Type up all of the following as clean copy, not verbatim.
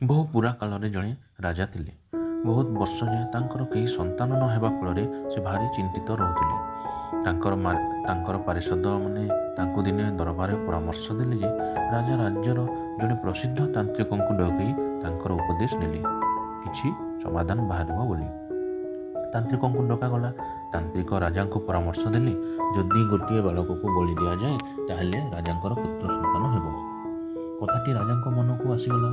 ବହୁ ପୁରା କାଳରେ ଜଣେ ରାଜା ଥିଲେ। ବହୁତ ବର୍ଷ ଯାଏଁ ତାଙ୍କର କେହି ସନ୍ତାନ ନ ହେବା ଫଳରେ ସେ ଭାରି ଚିନ୍ତିତ ରହୁଥିଲେ। ତାଙ୍କର ପାରିଷଦମାନେ ତାଙ୍କୁ ଦିନେ ଦରବାରରେ ପରାମର୍ଶ ଦେଲେ ଯେ ରାଜା ରାଜ୍ୟର ଜଣେ ପ୍ରସିଦ୍ଧ ତାନ୍ତ୍ରିକଙ୍କୁ ଡକେଇ ତାଙ୍କର ଉପଦେଶ ନେଲେ କିଛି ସମାଧାନ ବାହାରିବ ବୋଲି। ତାନ୍ତ୍ରିକଙ୍କୁ ଡକାଗଲା। ତାନ୍ତ୍ରିକ ରାଜାଙ୍କୁ ପରାମର୍ଶ ଦେଲେ, ଯଦି ଗୋଟିଏ ବାଳକକୁ ବଳି ଦିଆଯାଏ ତାହେଲେ ରାଜାଙ୍କର ପୁତ୍ର ସନ୍ତାନ ହେବ। କଥାଟି ରାଜାଙ୍କ ମନକୁ ଆସିଗଲା।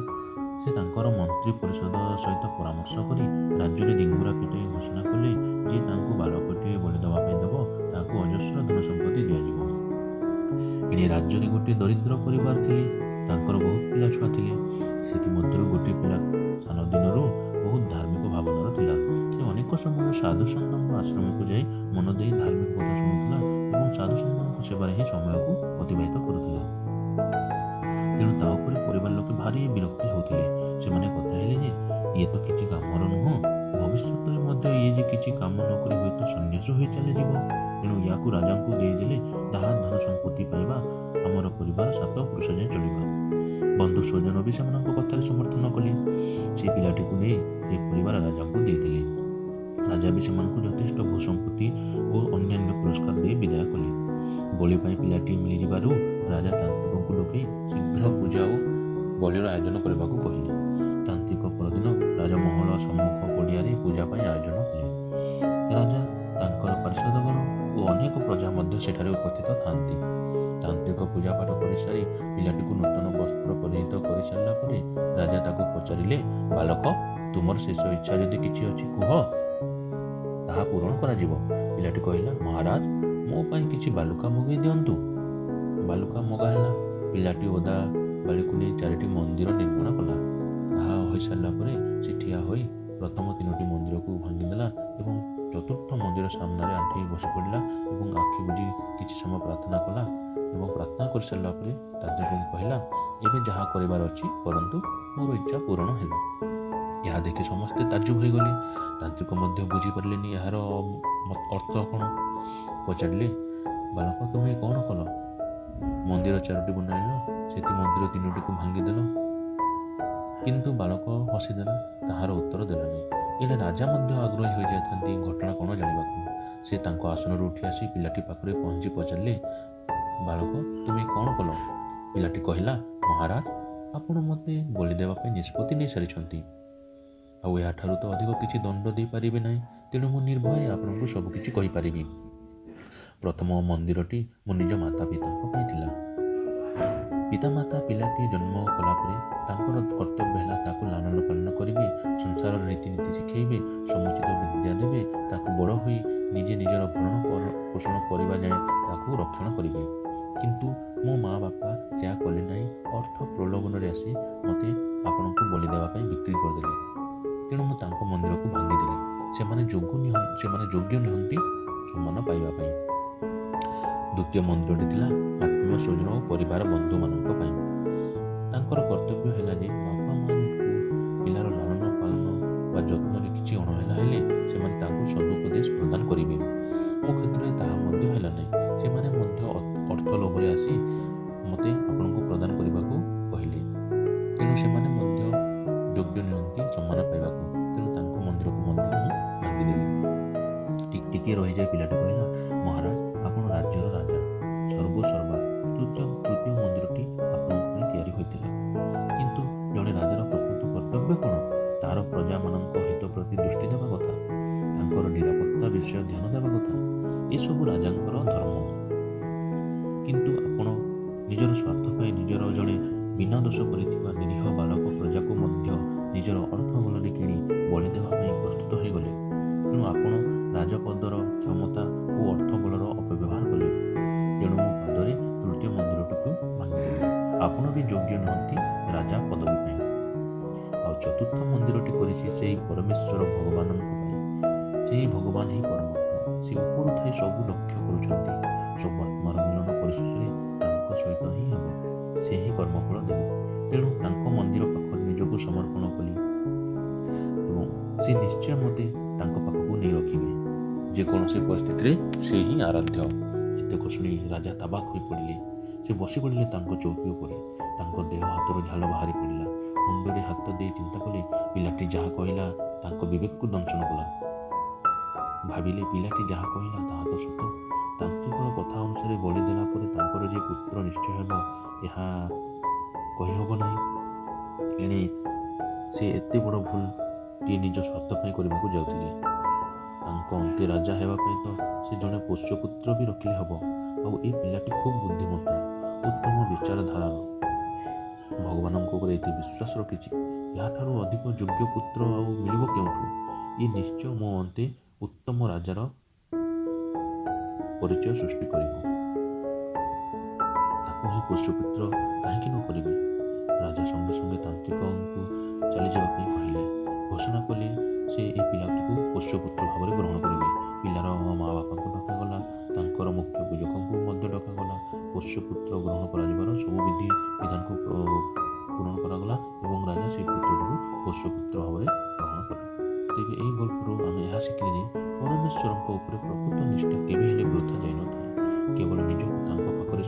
ସେ ତାଙ୍କର ମନ୍ତ୍ରୀ ପରିଷଦ ସହିତ ପରାମର୍ଶ କରି ରାଜ୍ୟରେ ଡିଣ୍ଡିମା ପିଟାଇ ଘୋଷଣା କଲେ, ଯିଏ ତାଙ୍କୁ ବାଳକଟିଏ ବଳି ଦେବା ପାଇଁ ଦେବ ତାହାକୁ ଅଜସ୍ର ଧନ ସମ୍ପତ୍ତି ଦିଆଯିବ। ଏଣେ ରାଜ୍ୟରେ ଗୋଟିଏ ଦରିଦ୍ର ପରିବାର ଥିଲେ। ତାଙ୍କର ବହୁତ ପିଲା ଛୁଆ ଥିଲେ। ସେଥିମଧ୍ୟରୁ ଗୋଟିଏ ପିଲା ସାନ ଦିନରୁ ବହୁତ ଧାର୍ମିକ ଭାବନାର ଥିଲା। ସେ ଅନେକ ସମୟ ସାଧୁସନ୍ଥଙ୍କ ଆଶ୍ରମକୁ ଯାଇ ମନ ଦେଇ ଧାର୍ମିକ କଥା ଶୁଣୁଥିଲା ଏବଂ ସାଧୁସନ୍ଥଙ୍କ ସେବାରେ ହିଁ ସମୟକୁ ଅତିବାହିତ କରୁଥିଲା। ତେଣୁ ତା ଉପରେ ପରିବାର ଲୋକେ ଭାରି ବିରକ୍ତି ହେଉଥିଲେ। ସେମାନେ କଥା ହେଲେ ଯେ ଇଏ ତ କିଛି କାମର ନୁହଁ, ଭବିଷ୍ୟତରେ ମଧ୍ୟ ଇଏ ଯେ କିଛି କାମ ନ କରି ହୁଏତ ସନ୍ନ୍ୟାସ ହୋଇ ଚାଲିଯିବ। ତେଣୁ ୟାକୁ ରାଜାଙ୍କୁ ଦେଇଦେଲେ ତାହା ଧନ ସମ୍ପତ୍ତି ପାଇବା, ଆମର ପରିବାର 7 ପୁରୁଷ ଯାଏଁ ଚଳିବା। ବନ୍ଧୁ ସ୍ୱଜନ ବି ସେମାନଙ୍କ କଥାରେ ସମର୍ଥନ କଲେ। ସେ ପିଲାଟିକୁ ନେଇ ସେ ପରିବାର ରାଜାଙ୍କୁ ଦେଇଦେଲେ। ରାଜା ବି ସେମାନଙ୍କୁ ଯଥେଷ୍ଟ ଭୂସମ୍ପତ୍ତି ଓ ଅନ୍ୟାନ୍ୟ ପୁରସ୍କାର ଦେଇ ବିଦାୟ କଲେ। ବଳି ପାଇଁ ପିଲାଟି ମିଳିଯିବାରୁ ରାଜା ତାନ୍ତ୍ରିକଙ୍କୁ ଡକେଇ ଶୀଘ୍ର ପୂଜା ଓ ବଳିର ଆୟୋଜନ କରିବାକୁ କହିଲେ। ତାନ୍ତ୍ରିକ ପରଦିନ ରାଜମହଲ ସମ୍ମୁଖ ପଡ଼ିଆରେ ପୂଜା ପାଇଁ ଆୟୋଜନ କଲେ। ରାଜା, ତାଙ୍କର ପାରିଷଦଗଣ ଓ ଅନେକ ପ୍ରଜା ମଧ୍ୟ ସେଠାରେ ଉପସ୍ଥିତ ଥାନ୍ତି। ତାନ୍ତ୍ରିକ ପୂଜାପାଠ କରିସାରି ପିଲାଟିକୁ ନୂତନ ବସ୍ତ୍ର ପରିହିତ କରିସାରିଲା ପରେ ରାଜା ତାକୁ ପଚାରିଲେ, ବାଲକ, ତୁମର ଶେଷ ଇଚ୍ଛା ଯଦି କିଛି ଅଛି କୁହ, ତାହା ପୂରଣ କରାଯିବ। ପିଲାଟି କହିଲା, ମହାରାଜ, ମୋ ପାଇଁ କିଛି ବାଲୁକା ମଗାଇ ଦିଅନ୍ତୁ। ବାଲୁକା ମଗା ହେଲା। ପିଲାଟି ଓଦା ବାଲିକୁ ନେଇ 4ଟି ମନ୍ଦିର ନିର୍ମାଣ କଲା। ତାହା ହୋଇସାରିଲା ପରେ ସେ ଠିଆ ହୋଇ ପ୍ରଥମ 3ଟି ମନ୍ଦିରକୁ ଭାଙ୍ଗିଦେଲା ଏବଂ ଚତୁର୍ଥ ମନ୍ଦିର ସାମ୍ନାରେ ଆଣ୍ଠେଇ ବସି ପଡ଼ିଲା ଏବଂ ଆଖି ବୁଜି କିଛି ସମୟ ପ୍ରାର୍ଥନା କଲା ଏବଂ ପ୍ରାର୍ଥନା କରିସାରିଲା ପରେ ତାନ୍ତ୍ରିକଙ୍କୁ କହିଲା, ଏବେ ଯାହା କରିବାର ଅଛି କରନ୍ତୁ, ମୋର ଇଚ୍ଛା ପୂରଣ ହେଲା। ଏହା ଦେଖି ସମସ୍ତେ ତାଜୁବ ହୋଇଗଲେ। ତାନ୍ତ୍ରିକ ମଧ୍ୟ ବୁଝିପାରିଲେନି ଏହାର ଅର୍ଥ କ'ଣ। ପଚାରିଲେ, ବାଳକ, ତୁମେ କ'ଣ କଲ? ମନ୍ଦିର 4ଟି ବନାଇଲ, ସେଥିମଧ୍ୟରୁ 3ଟିକୁ ଭାଙ୍ଗିଦେଲ। କିନ୍ତୁ ବାଳକ ହସିଦେଲା, ତାହାର ଉତ୍ତର ଦେଲାନି। ଏଣେ ରାଜା ମଧ୍ୟ ଆଗ୍ରହୀ ହୋଇଯାଇଥାନ୍ତି ଘଟଣା କ'ଣ ଜାଣିବାକୁ। ସେ ତାଙ୍କ ଆସନରୁ ଉଠି ଆସି ପିଲାଟି ପାଖରେ ପହଞ୍ଚି ପଚାରିଲେ, ବାଳକ, ତୁମେ କ'ଣ କଲ? ପିଲାଟି କହିଲା, ମହାରାଜ, ଆପଣ ମୋତେ ବଳି ଦେବା ପାଇଁ ନିଷ୍ପତ୍ତି ନେଇସାରିଛନ୍ତି, ଆଉ ଏହାଠାରୁ ତ ଅଧିକ କିଛି ଦଣ୍ଡ ଦେଇପାରିବେ ନାହିଁ, ତେଣୁ ମୁଁ ନିର୍ଭୟରେ ଆପଣଙ୍କୁ ସବୁକିଛି କହିପାରିବି। ପ୍ରଥମ ମନ୍ଦିରଟି ମୋ ନିଜ ମାତା ପିତାଙ୍କ ପାଇଁ ଥିଲା। ପିତାମାତା ପିଲାଟିଏ ଜନ୍ମ କଲା ପରେ ତାଙ୍କର କର୍ତ୍ତବ୍ୟ ହେଲା ତାକୁ ଲାଳନ ପାଳନ କରିବେ, ସଂସାରର ରୀତିନୀତି ଶିଖେଇବେ, ସମୁଚିତ ବିଦ୍ୟା ଦେବେ, ତାକୁ ବଡ଼ ହୋଇ ନିଜେ ନିଜର ଭରଣ ପୋଷଣ କରିବା ଯାଏଁ ତାକୁ ରକ୍ଷଣ କରିବେ। କିନ୍ତୁ ମୋ ମା ବାପା ସେୟା କଲେ ନାହିଁ। ଅର୍ଥ ପ୍ରଲୋଭନରେ ଆସି ମୋତେ ଆପଣଙ୍କୁ ବଳି ଦେବା ପାଇଁ ବିକ୍ରି କରିଦେଲେ। ତେଣୁ ମୁଁ ତାଙ୍କ ମନ୍ଦିରକୁ ଭାଙ୍ଗିଦେଲି। ସେମାନେ ଯୋଗ୍ୟ ନୁହନ୍ତି ସମ୍ମାନ ପାଇବା ପାଇଁ। ଦ୍ୱିତୀୟ ମନ୍ଦିରଟି ଥିଲା ଆତ୍ମୀୟ ସ୍ୱଜନ ଓ ପରିବାର ବନ୍ଧୁମାନଙ୍କ ପାଇଁ। ତାଙ୍କର କର୍ତ୍ତବ୍ୟ ହେଲା ଯେ ବାପା ମାଆଙ୍କୁ ପିଲାର ଲାଳନ ପାଳନ ବା ଯତ୍ନରେ କିଛି ଅଣହେଳା ହେଲେ ସେମାନେ ତାଙ୍କୁ ସଦୁପଦେଶ ପ୍ରଦାନ କରିବେ। ମୋ କ୍ଷେତ୍ରରେ ତାହା ମଧ୍ୟ ହେଲା ନାହିଁ। ସେମାନେ ମଧ୍ୟ ଅର୍ଥ ଲୋଭରେ ଆସି ମୋତେ ଆପଣଙ୍କୁ ପ୍ରଦାନ କରିବାକୁ କହିଲେ। ତେଣୁ ସେମାନେ ମଧ୍ୟ ଯୋଗ୍ୟ ନୁହନ୍ତି ସମ୍ମାନ ପାଇବାକୁ। ତେଣୁ ତାଙ୍କ ମନ୍ଦିରକୁ ମଧ୍ୟ ମୁଁ ଭାଙ୍ଗିଦେଲି। ଟିକିଏ ରହିଯାଇ ପିଲାଟି କହିଲା, ମହାରାଜ, ଆପଣ ରାଜ୍ୟର ରାଜା, ସର୍ବସର୍ବା। ତୃତୀୟ ମନ୍ଦିରଟି ଆପଣଙ୍କ ପାଇଁ ତିଆରି ହୋଇଥିଲା। କିନ୍ତୁ ଜଣେ ରାଜାର ପ୍ରକୃତ କର୍ତ୍ତବ୍ୟ କ'ଣ? ତାର ପ୍ରଜାମାନଙ୍କ ହିତ ପ୍ରତି ଦୃଷ୍ଟି ଦେବା କଥା, ତାଙ୍କର ନିରାପତ୍ତା ବିଷୟ ଧ୍ୟାନ ଦେବା କଥା। ଏସବୁ ରାଜାଙ୍କର ଧର୍ମ। କିନ୍ତୁ ଆପଣ ନିଜର ସ୍ୱାର୍ଥ ପାଇଁ ନିଜର ଜଣେ ବିନା ଦୋଷ କରିଥିବା ନିରୀହ ବାଳକ ପ୍ରଜାକୁ ମଧ୍ୟ ନିଜର ଅର୍ଥ ବଳରେ କିଣି ବଳି ଦେବା ପାଇଁ ପ୍ରସ୍ତୁତ ହୋଇଗଲେ। ତେଣୁ ଆପଣ ରାଜପଦର କ୍ଷମତା ଓ ଅର୍ଥ ବଳର ଅପବ୍ୟବହାର କଲେ। ତେଣୁ ମୁଁ ପାଦରେ ତୃତୀୟ ମନ୍ଦିରଟିକୁ ଭାଙ୍ଗିଦେଲି। ଆପଣ ବି ଯୋଗ୍ୟ ନୁହନ୍ତି ରାଜା ପଦବୀ ପାଇଁ। ଆଉ ଚତୁର୍ଥ ମନ୍ଦିରଟି କରିଛି ସେହି ପରମେଶ୍ୱର ଭଗବାନଙ୍କ ପାଇଁ। ସେହି ଭଗବାନ ହିଁ ପରମାତ୍ମା। ସେ ଉପରୁ ଥାଇ ସବୁ ଲକ୍ଷ୍ୟ କରୁଛନ୍ତି। ସବୁ ଆତ୍ମାର ମିଳନ ପରିଶେଷରେ ତାଙ୍କ ସହିତ ହିଁ ହେବ। ସେ ହିଁ କର୍ମଫଳ ଦେବେ। ତେଣୁ ତାଙ୍କ ମନ୍ଦିର ପାଖରେ ନିଜକୁ ସମର୍ପଣ କଲି ଏବଂ ସେ ନିଶ୍ଚୟ ମୋତେ ତାଙ୍କ ପାଖକୁ ନେଇ ରଖିବେ। ଯେକୌଣସି ପରିସ୍ଥିତିରେ ସେ ହିଁ ଆରାଧ୍ୟ। ଏତକ ଶୁଣି ରାଜା ତାବାକ ହୋଇପଡ଼ିଲେ। ସେ ବସି ପଡ଼ିଲେ ତାଙ୍କ ଚୌକି ଉପରେ। ତାଙ୍କ ଦେହ ହାତରୁ ଝାଳ ବାହାରି ପଡ଼ିଲା। ମୁଣ୍ଡରେ ହାତ ଦେଇ ଚିନ୍ତା କଲେ, ପିଲାଟି ଯାହା କହିଲା ତାଙ୍କ ବିବେକକୁ ଦଂଶନ କଲା। ଭାବିଲେ, ପିଲାଟି ଯାହା କହିଲା ତାହା ତ ସତ। ତାନ୍ତ୍ରିକର କଥା ଅନୁସାରେ ବଳି ଦେଲା ପରେ ତାଙ୍କର ଯେ ପୁତ୍ର ନିଶ୍ଚୟ ହେବ, ଏହା କହିହେବ ନାହିଁ। ଏଣେ ସେ ଏତେ ବଡ଼ ଭୁଲଟିଏ ନିଜ ସ୍ୱାର୍ଥ ପାଇଁ କରିବାକୁ ଯାଉଥିଲେ। ତାଙ୍କ ଅନ୍ତେ ରାଜା ହେବା ପାଇଁ ତ ସେ ଜଣେ ପୋଷ୍ୟପୁତ୍ର ବି ରଖିଲେ ହେବ। ଆଉ ଏ ପିଲାଟି ଖୁବ୍ ବୁଦ୍ଧିମନ୍ତ, ଉତ୍ତମ ବିଚାରଧାରାର, ଭଗବାନଙ୍କ ଉପରେ ଏତେ ବିଶ୍ୱାସ ରଖିଛି। ଏହାଠାରୁ ଅଧିକ ଯୋଗ୍ୟ ପୁତ୍ର ଆଉ ମିଳିବ କେଉଁଠୁ? ଇଏ ନିଶ୍ଚୟ ମୋ ଅନ୍ତେ ଉତ୍ତମ ରାଜାର ପରିଚୟ ସୃଷ୍ଟି କରିବ। ତାକୁ ହିଁ ପୋଷ୍ୟପୁତ୍ର କାହିଁକି ନ କରିବି? ରାଜା ସଙ୍ଗେ ସଙ୍ଗେ ତାନ୍ତ୍ରିକଙ୍କୁ ଚାଲିଯିବା ପାଇଁ କହିଲେ। ଘୋଷଣା କଲେ ସେ ଏ ପିଲାଟିକୁ ପୋଷ୍ୟପୁତ୍ର ଭାବରେ ଗ୍ରହଣ କରିବେ। ପିଲାର ମା ବାପାଙ୍କୁ ଡକାଗଲା, ତାଙ୍କର ମୁଖ୍ୟ ପୂଜକଙ୍କୁ ମଧ୍ୟ ଡକାଗଲା। ପୋଷ୍ୟପୁତ୍ର ଗ୍ରହଣ କରାଯିବାର ସବୁ ବିଧି ବିଧାନକୁ ପୂରଣ କରାଗଲା ଏବଂ ରାଜା ସେହି ପୁତ୍ରଟିକୁ ପୋଷ୍ୟପୁତ୍ର ଭାବରେ ଗ୍ରହଣ କଲେ। ତେବେ ଏହି ଗଳ୍ପରୁ ଆମେ ଏହା ଶିଖିଲେ ଯେ ପରମେଶ୍ୱରଙ୍କ ଉପରେ ପ୍ରକୃତ ନିଷ୍ଠା କେବେ ହେଲେ ବୃଥା ଯାଇନଥାଏ। କେବଳ ନିଜକୁ ତାଙ୍କ ପାଖରେ